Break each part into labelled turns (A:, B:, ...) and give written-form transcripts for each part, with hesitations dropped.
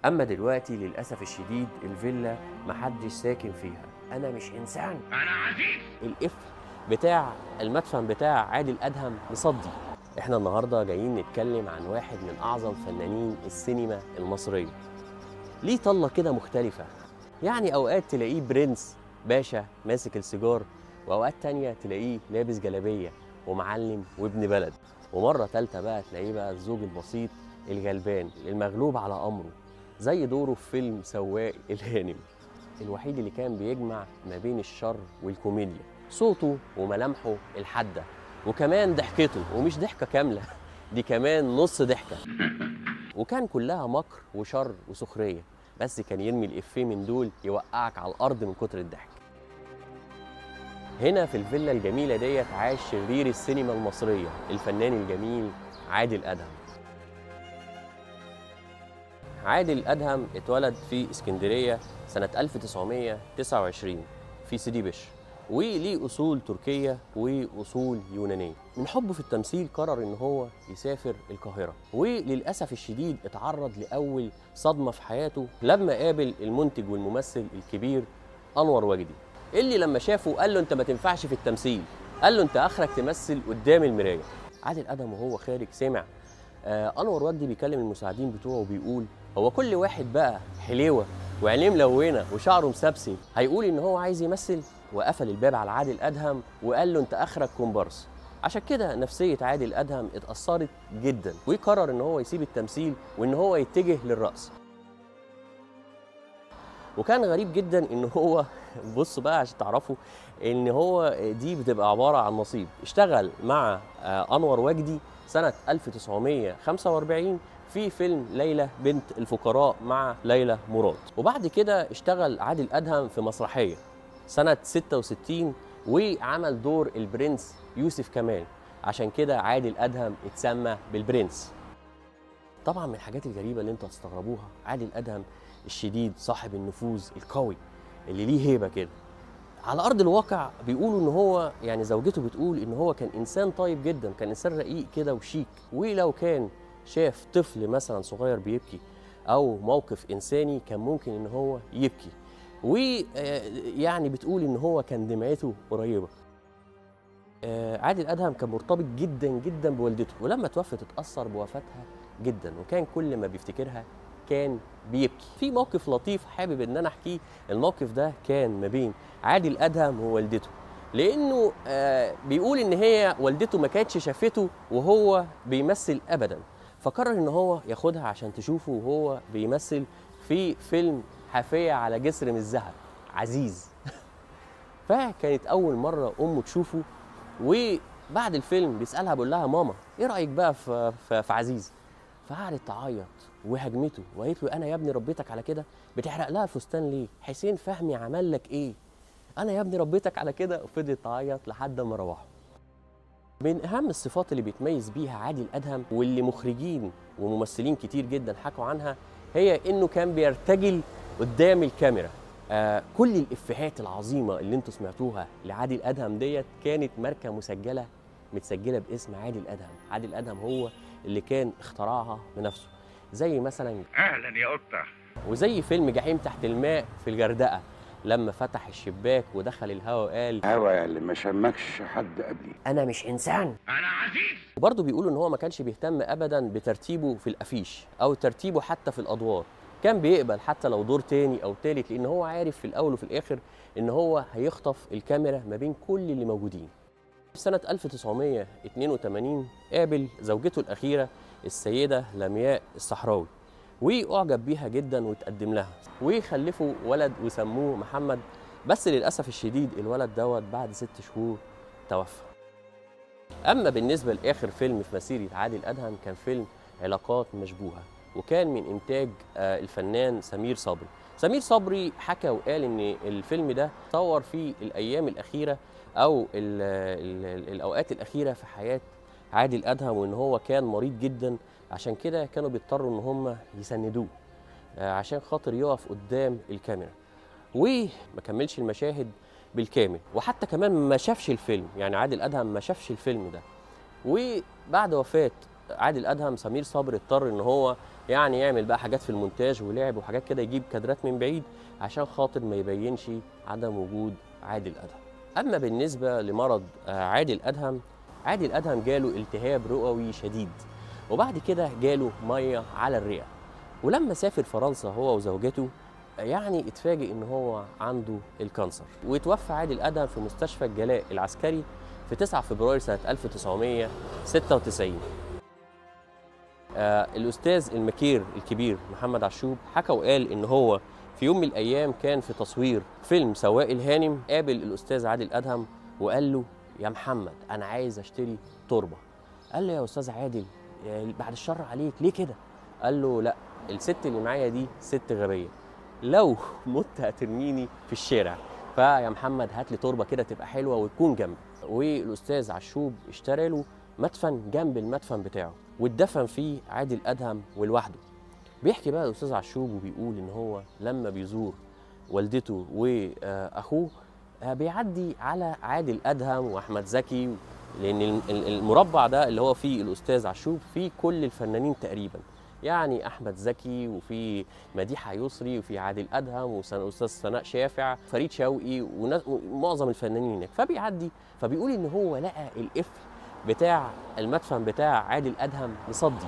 A: اما دلوقتي للاسف الشديد الفيلا محدش ساكن فيها. انا مش انسان، انا عزيز. القفل بتاع المدفن بتاع عادل ادهم مصدي. احنا النهارده جايين نتكلم عن واحد من اعظم فنانين السينما المصرية. ليه طله كده مختلفة، يعني اوقات تلاقيه برنس باشا ماسك السيجار، واوقات تانية تلاقيه لابس جلابية ومعلم وابن بلد، ومرة تالتة بقى تلاقيه بقى الزوج البسيط الغلبان المغلوب على امره، زي دوره في فيلم سواق الهانم، الوحيد اللي كان بيجمع ما بين الشر والكوميديا، صوته وملامحه الحادة وكمان ضحكته، ومش ضحكه كاملة، دي كمان نص ضحكه، وكان كلها مكر وشر وسخرية، بس كان يرمي الإفيه من دول يوقعك على الارض من كتر الضحك. هنا في الفيلا الجميلة ديت عاش شرير السينما المصرية الفنان الجميل عادل ادهم. عادل ادهم اتولد في اسكندرية سنة 1929 في سيدي بشر، وليه اصول تركيه واصول يونانية. من حبه في التمثيل قرر ان هو يسافر القاهرة، وللاسف الشديد اتعرض لاول صدمة في حياته لما قابل المنتج والممثل الكبير انور وجدي، اللي لما شافه قال له انت ما تنفعش في التمثيل، قال له انت اخرك تمثل قدام المراية. عادل ادهم وهو خارج سمع انور وجدي بيكلم المساعدين بتوعه وبيقول هو كل واحد بقى حليوه وعينيه ملونة وشعره مسبسب هيقول ان هو عايز يمثل؟ وقفل الباب على عادل ادهم وقال له انت اخرك كومبارس. عشان كده نفسية عادل ادهم اتاثرت جدا، وقرر ان هو يسيب التمثيل وان هو يتجه للرقص. وكان غريب جدا ان هو بصوا بقى عشان تعرفوا ان هو دي بتبقى عبارة عن نصيب. اشتغل مع انور وجدي سنة 1945 في فيلم ليلى بنت الفقراء مع ليلى مراد، وبعد كده اشتغل عادل ادهم في مسرحية سنة 66 وعمل دور البرنس يوسف كمال، عشان كده عادل ادهم اتسمى بالبرنس. طبعا من الحاجات الغريبة اللي انتوا هتستغربوها، عادل ادهم الشديد صاحب النفوذ القوي اللي ليه هيبة كده، على ارض الواقع بيقولوا ان هو يعني زوجته بتقول ان هو كان انسان طيب جدا، كان انسان رقيق كده وشيك، ولو كان شاف طفل مثلا صغير بيبكي او موقف انساني كان ممكن ان هو يبكي، ويعني بتقول ان هو كان دمعته قريبه. عادل ادهم كان مرتبط جدا جدا بوالدته، ولما توفت اتاثر بوفاتها جدا، وكان كل ما بيفتكرها كان بيبكي. في موقف لطيف حابب ان انا احكيه، الموقف ده كان ما بين عادل ادهم ووالدته، لانه بيقول ان هي والدته ما كانتش شافته وهو بيمثل ابدا، فقرر ان هو ياخدها عشان تشوفه وهو بيمثل في فيلم حافية على جسر من الذهب عزيز. فكانت اول مرة امه تشوفه، وبعد الفيلم بيسالها بيقول لها ماما ايه رايك بقى في عزيز؟ فقعدت تعيط وهجمته وقالت له انا يا ابني ربيتك على كده، بتحرق لها الفستان ليه؟ حسين فهمي عمل لك ايه؟ انا يا ابني ربيتك على كده. وفضلت تعيط لحد ما روحوا. من اهم الصفات اللي بيتميز بيها عادل ادهم واللي مخرجين وممثلين كتير جدا حكوا عنها، هي انه كان بيرتجل قدام الكاميرا. كل الافيهات العظيمة اللي انتوا سمعتوها لعادل ادهم ديت كانت ماركة مسجله متسجله باسم عادل ادهم. عادل ادهم هو اللي كان اخترعها بنفسه، زي مثلا
B: اهلا يا قطة،
A: وزي فيلم جحيم تحت الماء في الغردقه لما فتح الشباك ودخل الهوا وقال
B: هوا اللي ما شمكش حد قبلي،
A: انا مش انسان
B: انا عزيز.
A: وبرضه بيقولوا ان هو ما كانش بيهتم ابدا بترتيبه في الافيش او ترتيبه حتى في الادوار، كان بيقبل حتى لو دور تاني او تالت، لان هو عارف في الاول وفي الاخر ان هو هيخطف الكاميرا ما بين كل اللي موجودين. في سنة 1982 قابل زوجته الأخيرة السيدة لمياء الصحراوي، وأعجب بيها جدا وتقدم لها، وخلفوا ولد وسموه محمد، بس للأسف الشديد الولد دوت بعد 6 شهور توفى. أما بالنسبة لآخر فيلم في مسيرة عادل أدهم كان فيلم علاقات مشبوهة، وكان من إنتاج الفنان سمير صبري. سمير صبري حكى وقال إن الفيلم ده صور في الأيام الأخيرة أو الأوقات الأخيرة في حياة عادل أدهم، وإن هو كان مريض جدا، عشان كده كانوا بيضطروا إن هم يسندوه عشان خاطر يقف قدام الكاميرا، وما كملش المشاهد بالكامل، وحتى كمان ما شافش الفيلم، يعني عادل أدهم ما شافش الفيلم ده. وبعد وفاة عادل أدهم سمير صبري اضطر إن هو يعني يعمل بقى حاجات في المونتاج ولعب وحاجات كده، يجيب كادرات من بعيد عشان خاطر ما يبينش عدم وجود عادل أدهم. أما بالنسبة لمرض عادل أدهم، عادل أدهم جاله التهاب رئوي شديد، وبعد كده جاله مية على الرئة. ولما سافر فرنسا هو وزوجته يعني اتفاجئ ان هو عنده ال cancer، وتوفى عادل أدهم في مستشفى الجلاء العسكري في 9 فبراير سنة 1996. الأستاذ المكير الكبير محمد عشوب حكى وقال إن هو في يوم من الأيام كان في تصوير فيلم سواق الهانم، قابل الأستاذ عادل أدهم وقال له يا محمد أنا عايز أشتري تربة. قال له يا أستاذ عادل بعد الشر عليك ليه كده؟ قال له لا، الست اللي معايا دي ست غبية، لو مت هترميني في الشارع، فيا محمد هات لي تربة كده تبقى حلوة وتكون جنبي. والأستاذ عشوب اشترى له مدفن جنب المدفن بتاعه، واتدفن فيه عادل أدهم ولوحده. بيحكي بقى الأستاذ عشوب وبيقول إن هو لما بيزور والدته وأخوه بيعدي على عادل أدهم وأحمد زكي، لأن المربع ده اللي هو فيه الأستاذ عشوب فيه كل الفنانين تقريبا، يعني أحمد زكي وفي مديحة يسري وفي عادل أدهم والأستاذ سناء شافع، فريد شوقي، ومعظم الفنانين هناك. فبيعدي فبيقول إن هو لقى القفل بتاع المدفن بتاع عادل أدهم مصدي،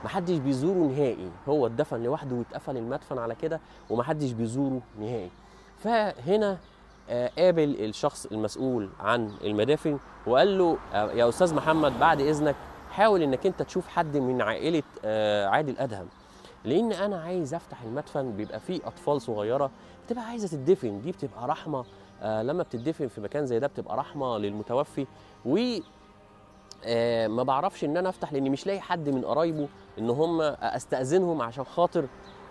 A: محدش بيزوره نهائي، هو اتدفن لوحده واتقفل المدفن على كده ومحدش بيزوره نهائي. فهنا قابل الشخص المسؤول عن المدافن وقال له يا أستاذ محمد بعد إذنك حاول إنك أنت تشوف حد من عائلة عادل أدهم، لأن أنا عايز أفتح المدفن، بيبقى فيه أطفال صغيرة بتبقى عايزة تدفن، دي بتبقى رحمة، لما بتدفن في مكان زي ده بتبقى رحمة للمتوفي، و ما بعرفش ان انا افتح لاني مش لاقي حد من قرايبه ان هم استاذنهم عشان خاطر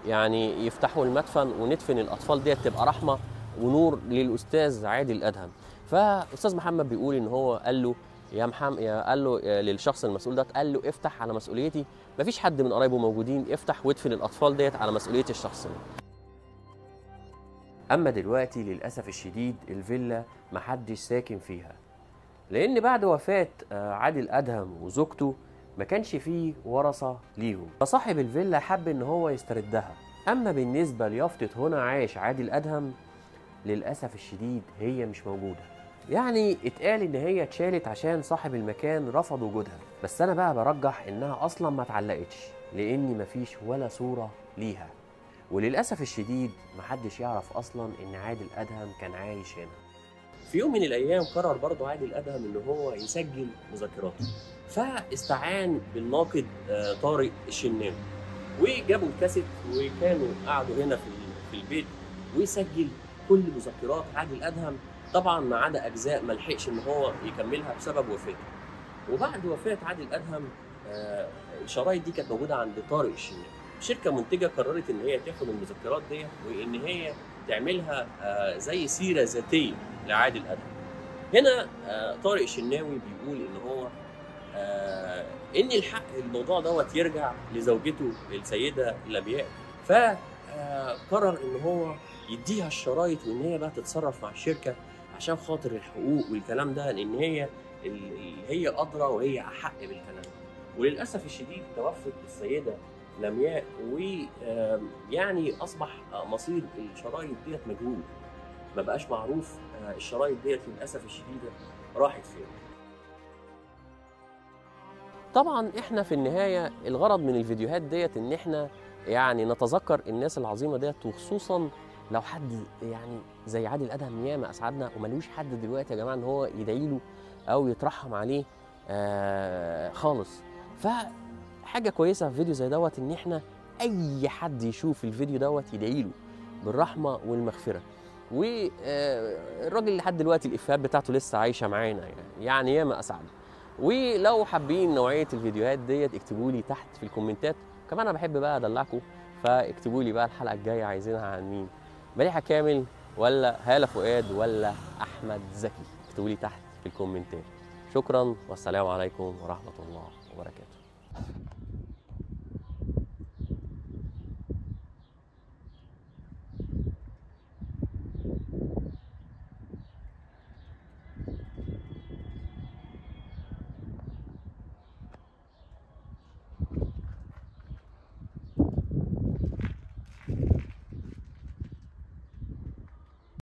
A: يعني يفتحوا المدفن وندفن الاطفال ديت، تبقى رحمه ونور للاستاذ عادل ادهم. فاستاذ محمد بيقول ان هو قال له يا محمد، قال له للشخص المسؤول ده، قال له افتح على مسؤوليتي، مفيش حد من قرايبه موجودين، افتح وادفن الاطفال ديت على مسؤولية الشخص ده. اما دلوقتي للاسف الشديد الفيلا محدش ساكن فيها، لأن بعد وفاة عادل أدهم وزوجته ما كانش فيه ورثة ليهم، فصاحب الفيلا حب إن هو يستردها. أما بالنسبة ليافطة هنا عاش عادل أدهم للأسف الشديد هي مش موجودة، يعني اتقال إن هي اتشالت عشان صاحب المكان رفض وجودها، بس أنا بقى برجح إنها أصلا ما اتعلقتش لأن مفيش ولا صورة ليها، وللأسف الشديد محدش يعرف أصلا إن عادل أدهم كان عايش هنا. في يوم من الأيام قرر برضه عادل أدهم إن هو يسجل مذكراته، فاستعان بالناقد طارق الشناوي، وجابوا الكاسيت وكانوا قعدوا هنا في البيت ويسجل كل مذكرات عادل أدهم، طبعا ما عدا أجزاء ما لحقش إن هو يكملها بسبب وفاته. وبعد وفاة عادل أدهم الشرايط دي كانت موجودة عند طارق الشناوي. شركة منتجة قررت إن هي تاخد المذكرات دي وإن هي تعملها زي سيرة ذاتية لعادل أدهم. هنا طارق الشناوي بيقول إن هو إن الحق الموضوع دوت يرجع لزوجته السيدة لمياء، فقرر إن هو يديها الشرايط وإن هي بقى تتصرف مع الشركة عشان خاطر الحقوق والكلام ده، لأن هي هي أدرى وهي أحق بالكلام ده. وللأسف الشديد توفت السيدة لمياء، ويعني أصبح مصير الشرايط ديت مجهول، ما بقاش معروف الشرايط ديت للأسف الشديد راحت فين. طبعا احنا في النهاية الغرض من الفيديوهات ديت ان احنا يعني نتذكر الناس العظيمة ديت، وخصوصا لو حد يعني زي عادل أدهم ياما أسعدنا وملوش حد دلوقتي يا جماعة ان هو يدعي له أو يترحم عليه خالص. فحاجة كويسة في فيديو زي دوت ان احنا أي حد يشوف الفيديو دوت يدعي له بالرحمة والمغفرة. والراجل لحد دلوقتي الإفيهات بتاعته لسه عايشة معانا، يعني ياما أسعد. ولو حابين نوعية الفيديوهات ديت اكتبوا لي تحت في الكومنتات، كمان أنا بحب بقى أدلعكم، فاكتبوا لي بقى الحلقة الجاية عايزينها عن مين، مديحة كامل ولا هالة فؤاد ولا أحمد زكي؟ اكتبوا لي تحت في الكومنتات. شكرا والسلام عليكم ورحمة الله وبركاته.